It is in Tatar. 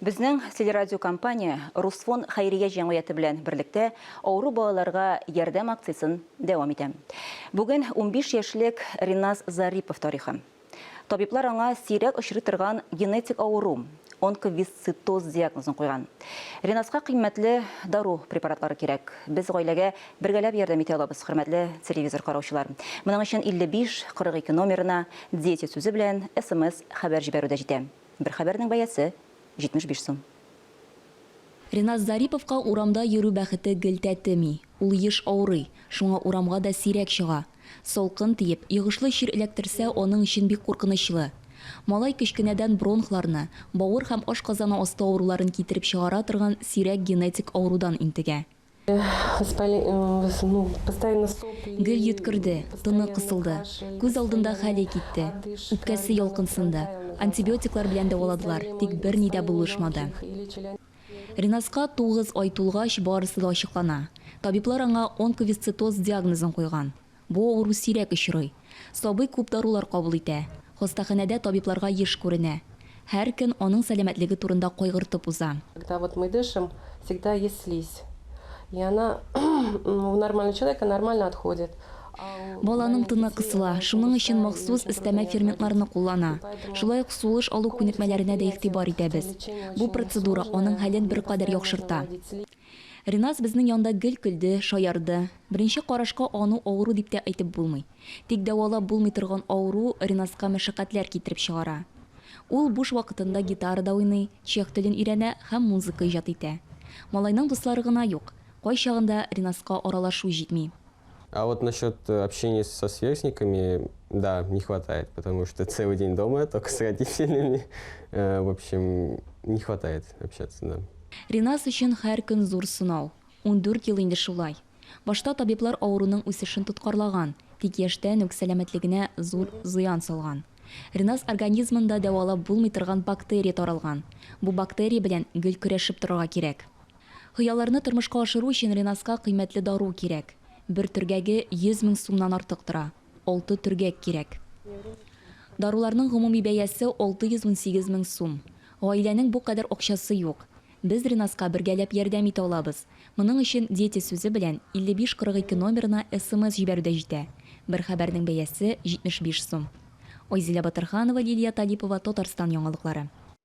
Безнең телерадиокомпания Русфон хәйрия җәмгыяте белән берлектә авыру балаларга ярдәм акциясен дәвам итә. Бүген 15 яшьлек Риназ Зарипов тарихы. Табиблар аңа сирәк очрый торган генетик авыру, онковисцитоз диагнозын куйган. Риназга кыйммәтле дару препаратлары кирәк. Без гаиләгә бергәләп ярдәм итә алабыз, хөрмәтле телевизор караучылар. Моның өчен 55 42 номерына Дети сүзе белән смс хәбәр җибәрү дә җитә. Бер хәбәрнең бәясе, 75 сум. Риназ Зариповка урамда йөрү бәхете гел тәтеми. Ул еш авырый, шуңа урамга да сирәк чыга. Салкын тиеп, йогышлы чир эләктерсә, аның өчен бик куркынычлы. Малай кечкенәдән бронхларны, бавыр һәм ашказаны асты авыруларын китереп чыгара торган сирәк генетик авырудан интегә. Гел йөткерде, тыны кысылды. Күз алдында хәле китте. Үпкәсе ялкынсынды. Антибиотиклар белән дәваладылар, тик берни дә булышмады. Риназка 9 ай тулгач, барысы да ачыклана. Табиблар аңа онковисцитоз диагнозын куйган. Бу авыру сирәк очрый. Сабый күп дарулар кабул итә. Хастаханәдә табибларга еш күренә. Һәр көн аның сәламәтлеге турында кайгыртып уза. Когда вот мы дышим, всегда есть слизь. И она у нормального человека нормально отходит. Баланың тыны кысыла, шуның өчен махсус өстәмә ферментларны куллана. Шулай ук сулыш алу күнекмәләренә дә игътибар итәбез. Бу процедура аның хәлен беркадәр яхшырта. Риназ безнең янда гел көлде, шаярды. Беренче карашка аны авыру дип тә әйтеп булмый. Тик дәвалап булмый торган авыру Риназка мәшәкатьләр китереп чыгара. Ул буш вакытында гитарада уйный, чех телен өйрәнә һәм музыка иҗат итә. Малайның дуслары гына юк. Кайчагында Риназка аралашу җитми. А вот насчет общения со сверстниками, да, не хватает, потому что целый день дома, только с родителями. В общем, не хватает общаться, да. Риназ өчен һәр көн зур сынау. 14 ел инде шулай. Башта табиблар авыруның үсешен тоткарлаган, тик яшьтән үк сәламәтлегенә зур зыян салган. Риназ организмында дәвалап булмый торган бактерия таралган. Бу бактерия белән гел көрәшеп торырга кирәк. Хыялларны тормышка ашыру өчен Риназка кыйммәтле дару кирәк. Бер төргәге 100 мең сумнан артык тора. Алты төргәк кирәк. Даруларның гомуми бәясе 618 мең сум. Гаиләнең бу кадәр акчасы юк. Без Риназка бергәләп ярдәм итә алабыз. Моның өчен Дети сүзе белән 55 42 номерына смс җибәрү дә җитә. Бер хәбәрнең бәясе, 75 сум. Айзилә Батырханова, Лилия Талипова, Татарстан яңалыклары.